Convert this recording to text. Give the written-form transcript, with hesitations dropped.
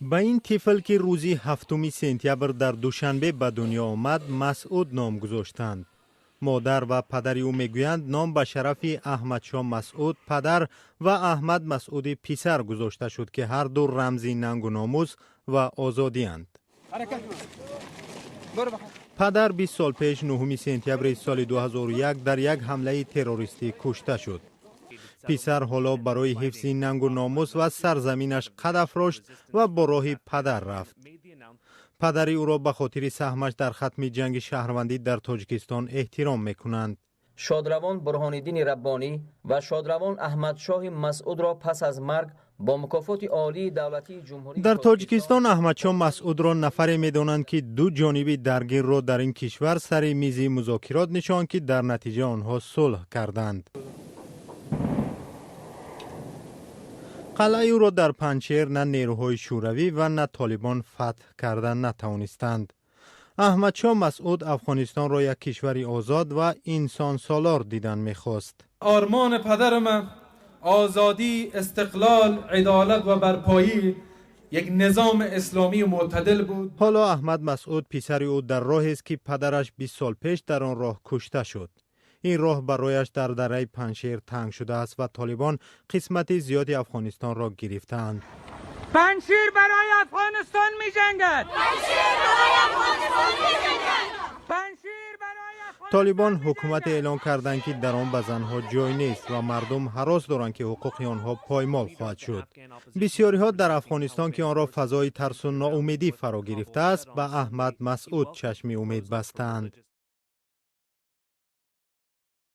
Ба ин тифл, ки рӯзи 7 сентябр дар Душанбе ба дунё омад, Масъуд ном гузоштанд. Модар ва падари ӯ мегӯянд, ном ба шарафи Аҳмадшоҳ Масъуд падар ва Аҳмад Масъуди писар гузошта шуд, ки ҳарду рамзи нангу номус ва озодианд. Падар 20 сол пеш, 9 сентябри соли 2001, дар як ҳамлаи террористӣ кушта шуд. Писар ҳоло барои ҳифзи нангу номус ва сарзаминаш қад афрошт ва бо роҳи падар рафт. Падари ӯро ба хотири саҳмаш дар хатми ҷанги шаҳрвандӣ дар Тоҷикистон эҳтиром мекунанд. Шодравон Бурҳониддини Раббонӣ ва шодравон Аҳмадшоҳи Масъудро пас аз марг бо мукофоти олии давлатии Ҷумҳурии Дар Тоҷикистон Аҳмадшоҳ Масъудро нафаре медонанд, ки ду ҷониби даргирро дар ин кишвар сари мизи музокирот нишонд, ки дар натиҷа онҳо сулҳ карданд. Қалъаи ӯро дар Панҷшер на нерӯҳои шӯравӣ ва на Толибон фатҳ карда натавонистанд. Аҳмадшоҳ Масъуд Афғонистонро як кишвари озод ва инсонсолор дидан мехост. Ормони падари ман озодӣ, истиқлол, адолат ва барпоии як низоми исломии мӯътадил буд. Ҳоло Аҳмад Масъуд, писари ӯ, дар роҳест, ки падараш 20 сол пеш дар он роҳ кушта шуд. Ин роҳ барояш дар дараи Панҷшер танг шудааст ва Толибон қисмати зиёди Афғонистонро гирифтаанд. Панҷшер барои Афғонистон меҷангад. Толибон ҳукумате эълон карданд, ки дар он ба занҳо ҷой нест ва мардум ҳарос доранд, ки ҳуқуқи онҳо поймол хоҳад шуд. Бисёриҳо дар Афғонистон, ки онро фазои тарсу ноумедӣ фаро гирифтааст, ба Аҳмад Масъуд чашми умед бастаанд.